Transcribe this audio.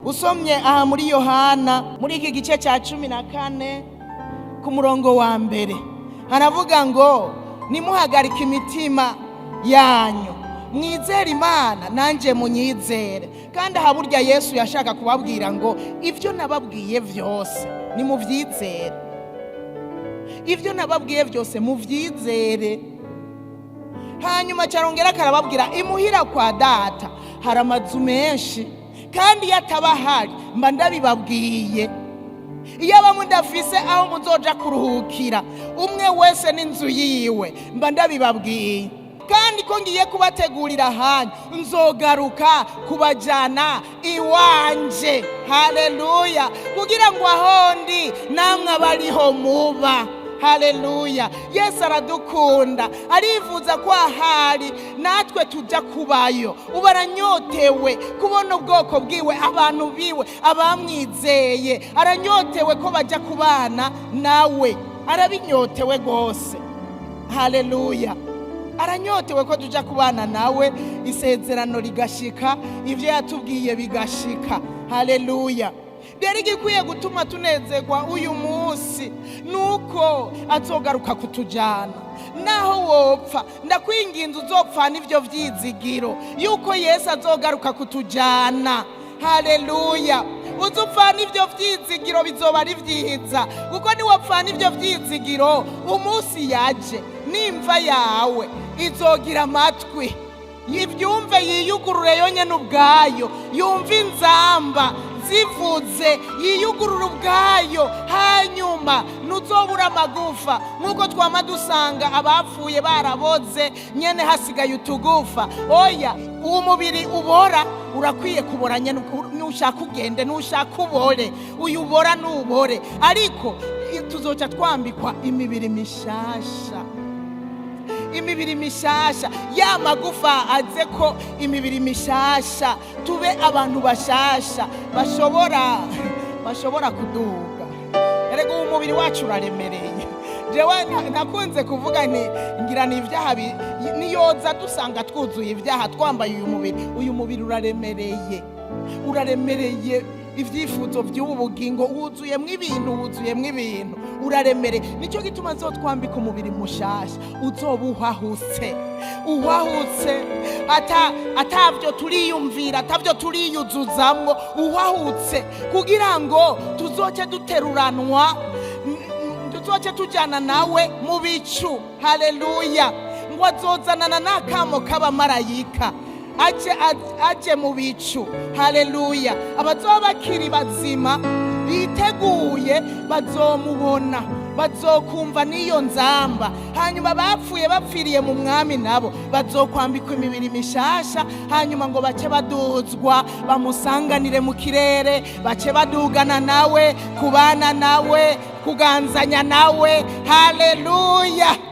Usomye aha muri Yohana, muri iki gice cya 14, ku murongo wa 1, haravuga ngo: "Nimuhagarike imitima yanyu, mwizere Imana, nanjye munyizere." Kandi aha burya Yesu yashaka kubabwira ngo: "Ibyo nababwiye byose nimubyizere, ibyo nababwiye byose mubyizere." Hanyuma cyarongera akarababwira: "Imuhira kwa Data hari amazu menshi, kandi iyo ataba ahari mba ndabibabwiye. Iyo aba mudafise aho muzoja kuruhukira, umwe wese n'inzu yiwe, mba ndabibabwiye. Kandi ko ngiye kubategurira ahanyu, nzogaruka kubajyana iwanje." Haleluya! Kugira ngo aho ndi namwe abariho muba. Haleluya! Yesu aradukunda, arifuza ko ahari natwe tujya kubayo. Ubu aranyotewe kubona ubwoko bwiwe, abantu biwe, abamwizeye. Aranyotewe ko bajya kubana nawe, arabinyotewe rwose. Haleluya! Aranyotewe ko tujya kubana nawe, isezerano rigashika, ibyo yatubwiye bigashika. Haleluya! Rero igikwiye gutuma tunezerwa uyu munsi ni uko azogaruka kutujyana. Naho wopfa, ndakwinginze uzopfa n'ibyo byizigiro yuko Yesu azogaruka kutujyana. Haleluya! Uzupfana ibyo byizigiro, bizoba ari byiza, kuko niwapfana ibyo byizigiro, umunsi yaje nimva yawe izogira amatwi yibyumve, yiyugurure yonyine ubwayo, yumve inzamba zivuze, yiyugurure ubwayo. Hanyuma ntuzobura amagufa nk'uko twama dusanga abapfuye baraboze nyene, hasigaye utugufa. Oya, uwo mubiri ubora urakwiye kubora nyene. Nushaka ugende, nushaka ubore, uyu ubora nubore, ariko tuzoca twambikwa imibiri mishasha, imibiri mishasha. Ya magufa aze ko imibiri mishasha, tube abantu bashasha bashobora kuduga. Erega ubu umubiri wacu uraremereye. Jewe nakunze kuvuga nti ngira ni ibyaha niyoza dusanga twuzuye ibyaha, twambaye uyu mubiri. Uyu mubiri uraremereye, uraremereye. Ibyifuzo by'ubu bugingo wuzuyemo ibintu, wuzuyemo ibintu, uraremereye. Nicyo gituma nzotwambika umubiri mushasha, uzoba uhahutse, uhahutse, atabyo turiyumvira, atabyo turiyuzuzamwo, uhahutse, kugira ngo tuzoce duteruranwa, tuzoce tujyana nawe mu bicu. Haleluya! Ngo azozanana n'akamo k'abamarayika, aje mu bicu. Haleluya! Abazoba bakiri bazima biteguye bazomubona, bazokumva n'iyo nzamba. Hanyuma bapfuye bapfiriye mu Mwami nabo bazokwambikwa imibiri mishasha. Hanyuma ngo bace baduzwa, bamusanganire mu kirere, bace badugana nawe, kubana nawe, kuganzanya nawe. Haleluya!